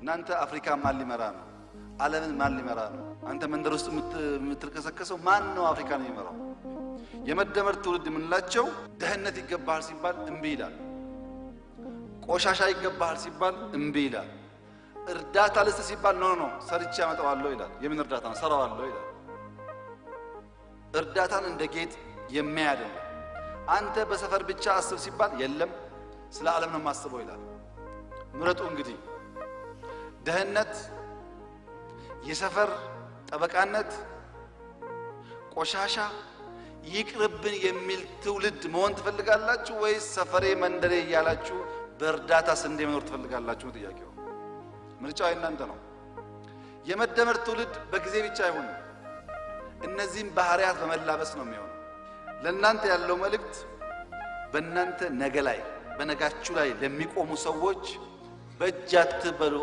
እናንተ አፍሪካ ማን ሊመራ ነው? ዓለምን ማን ሊመራ ነው? አንተ መንደር ውስጥ የምትልከሰከሰው ማን ነው አፍሪካን የሚመራው? የመደመር ትውልድ የምንላቸው ድህነት ይገባሃል ሲባል እምቢ ይላል። ቆሻሻ ይገባሃል ሲባል እምቢ ይላል። እርዳታ ልስጥ ሲባል no no ሰርቼ ያመጣዋለሁ ይላል። የምን እርዳታ ነው? ሰራዋለሁ ይላል። እርዳታን እንደ ጌጥ የሚያይ አይደለም። አንተ በሰፈር ብቻ አስብ ሲባል የለም ስለ ዓለም ነው የማስበው ይላል። ምረጡ እንግዲህ ድህነት፣ የሰፈር ጠበቃነት፣ ቆሻሻ ይቅርብን የሚል ትውልድ መሆን ትፈልጋላችሁ ወይስ ሰፈሬ መንደሬ እያላችሁ በእርዳታ ስንዴ መኖር ትፈልጋላችሁ? ጥያቄው ምርጫው የእናንተ ነው። የመደመር ትውልድ በጊዜ ብቻ አይሆንም። እነዚህም ባህሪያት በመላበስ ነው የሚሆነው። ለእናንተ ያለው መልእክት በእናንተ ነገ ላይ በነጋችሁ ላይ ለሚቆሙ ሰዎች በእጅ አትበሉ።